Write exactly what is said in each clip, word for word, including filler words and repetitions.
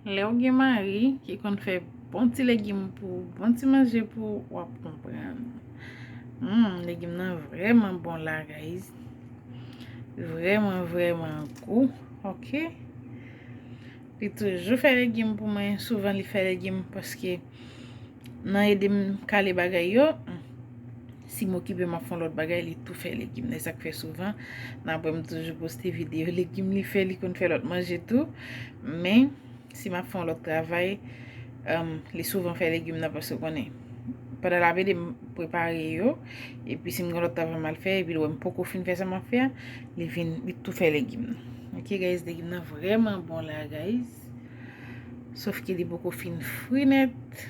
Lè w gen mari ki konn fè bon ti legim pou ou, bon ti manje pou ou, w ap konprann. Hmm, legim nan vrèman bon la, guys. Vrèman, vrèman gou. Ok. Li toujou fè legim pou mwen. Souvan li fè legim paske nan ede m kale bagay yo, si m okipe m ap fè yon lòt bagay, li tou fè legim. E sa k fè souvan, nan apre m toujou poste videyo legim li fè, li konn fè lòt manje tou. Men, si m ap fè yon lòt travay, um, li souvan fè legim nan paske konnen. Pandan l ap ede m prepare yo, epi si m gen lòt travay m al fè, epi l wè m poko fin fè sa m ap fè a, li vin, li tou fè legim nan. Ok, guys, legim nan vrèman bon la, guys. Sof ke li poko fin fri nèt.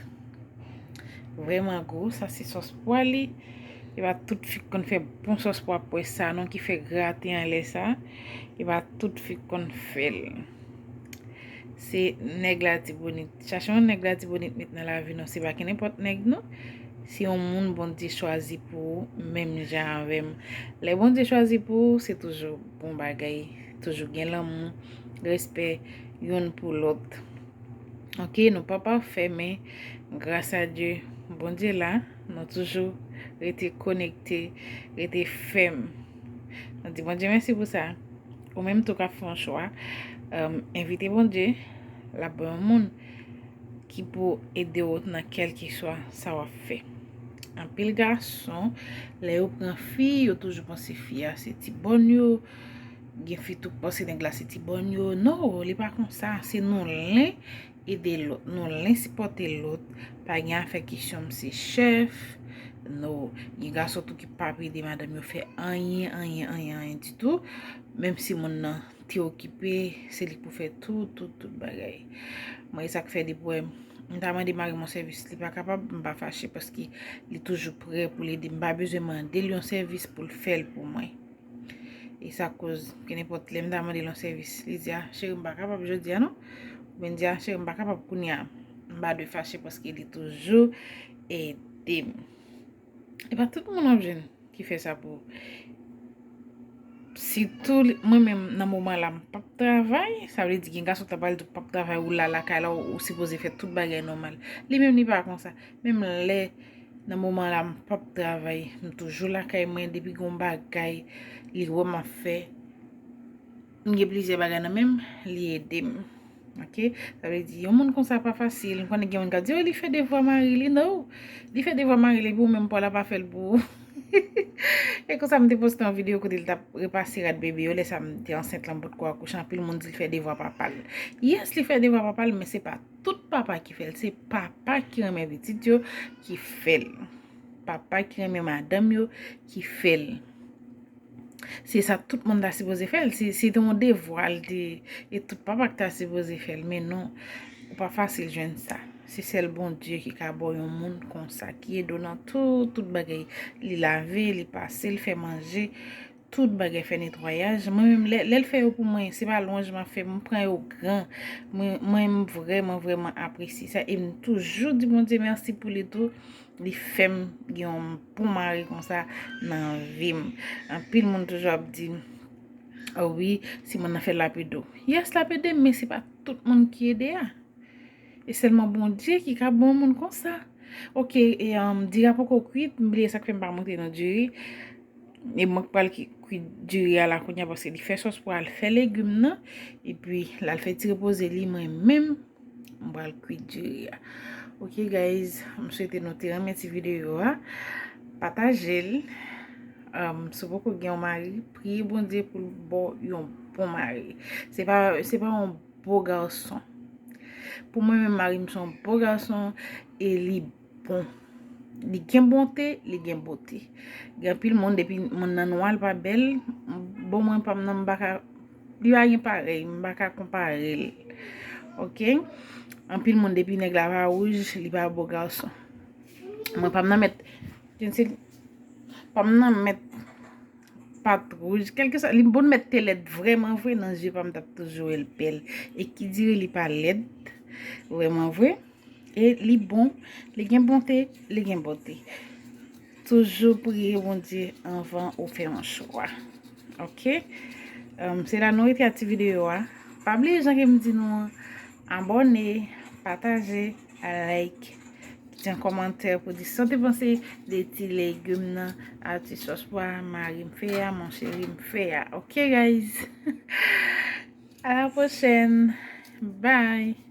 Vrèman gou, sa se sòs pwa li. E pa tout fi k konn fè bon sòs pwa pwès sa non ki fè graten anlè sa. E pa tout fi k konn fè l. Se nèg Latibonit. Chache yon nèg Latibonit met nan lavi nou. Se pa ki nenpòt nèg non. Se yon moun Bondye chwazi pou ou, menm jan avè m. Lè Bondye chwazi pou ou, se toujou bon bagay. Toujou gen lanmou, respè, youn pou lòt. Ok, nou pa pafè, men gras a Dye, Bondye la, nou toujou rete konekte, rete fèm. Nou di Bondye mèsi pou sa. Ou menm tou k ap fè yon chwa, um, envite Bondye, l ap ba yon moun ki pou ede w nan kèlkeswa sa w ap fè. Anpil gason, lè yo pran fi, yo toujou panse fi a se ti bòn yo, gen fi tou k panse nèg la se ti bòn yo. No, li pa konsa. Se nou len ede lòt, nou len sipòte lòt. Pa gen afè kesyon m se chèf. No, gen gason tou ki p ap ede madanm yo fè anyen, anyen, anyen, anyen ditou. Menm si moun nan te okipe, se li k pou fè tout, tout, tout bagay. Mwen, e sa k fè depi wè m ta mande mari m yon sèvis, li pa kapab, m pa fache paske li toujou prè pou l ede m. M pa bezwen mande l yon sèvis pou l fè l pou mwen. E sa koz ke nenpòt lè m ta mande l yon sèvis, li di, "A, cheri, m pa kapab jodi a non." Oubyen di, "A, cheri, m pa kapab kounye a." M pa dwe fache paske li toujou ede m. E pa tout moun w ap jwenn ki fè sa pou ou. Sitou li, mwen menm nan moman la m p ap travay, sa vle di gen gason ta pral di w p ap travay, ou la lakay la, ou, ou sipoze fè tout bagay nòmal. Li menm li pa konsa. Menm lè nan moman la m p ap travay, m toujou lakay mwen, depi gen yon bagay li wè m ap fè, m gen plizyè bagay nan men m, li ede m. Ok? Sa vle di, yon moun konsa pa fasil. M konnen gen moun k ap di, "Oh, li fè devwa mari li." No! Li fè devwa mari li pou ou, menm pa w la pa fè l pou ou. E konsa, m te poste yon videyo kote li t ap repase rad bebe yo. Lè sa, m te ansent lan, m potko akouche. Anpil moun di l fè devwa papa l. Yes, li fè devwa papa l, men se pa tout papa ki fè l. Se papa ki renmen pitit yo ki fè l. Papa ki renmen madanm yo ki fè l. Se sa tout moun ta sipoze fè l. Se, se te yon devwa l te, e tout papa ki ta sipoze fè l. Men non, ou pa fasil jwenn sa. Se sèl Bondye ki ka ba w yon moun konsa, ki ede w nan tout, tout bagay. Li lave, li pase, li fè manje, tout bagay, fè netwayaj. Mwen menm, lè, lè l fè yo pou mwen, se pa lwanj m ap fè, m pran yo gran. Mwen, mwen, m vrèman, vrèman apresye sa. E m toujou di Bondye mèsi pou li tou. Li fè m gen yon bon mari konsa nan vi m. Anpil moun toujou ap di, "Oh wi, si moun nan fè l, l ap ede w." Yes, l ap ede m, men se pa tout moun ki ede a. E sèlman Bondye ki ka ban yon moun konsa. Ok, e, um, diri a poko kwit, m bliye sa k fè m pa montre nou diri. E mwen k pral ki-, kwit diri a la kounye a, paske li fè sòs pou al fè legim nan. Epi, l al fè ti repoze li, mwen menm, m pral kwit diri a. Ok, guys, m swete nou te renmen ti videyo a. Pataje l. Um, si w poko gen yon mari, priye Bondye pou l ba w yon bon mari. Se pa, se pa yon bo gason. Pou mwen menm, mari m se yon bo gason e li bon. Li gen bonte, li gen bote. Gen anpil moun, depi moun nan nwa, l pa bèl. Bon, mwen pa m nan, m pa ka, li pa gen parèy, m pa ka konpare l. Ok? Anpil moun, depi nèg la pa wouj, li pa bo gason. Mwen pa m nan mèt, je ne sais, pa m nan mèt pat wouj, kèlkeswa, li bon mèt te lèd vrèman vre, nan zye pa m t ap toujou wè l bèl. E ki dire li pa lèd, vrèman vre. E li bon, li gen bonte, li gen bote. Toujou priye Bondye anvan ou fè yon chwa. Ok? Um, se la nou rete a ti videyo a. Pa bliye jan ke m di nou an, Abòne, pataje, like, kite yon kòmantè pou di sa w te panse de ti legim nan, a ti sòs pwa mari m fè a, mon cheri m fè a. Ok, guys? À la prochaine. Bye.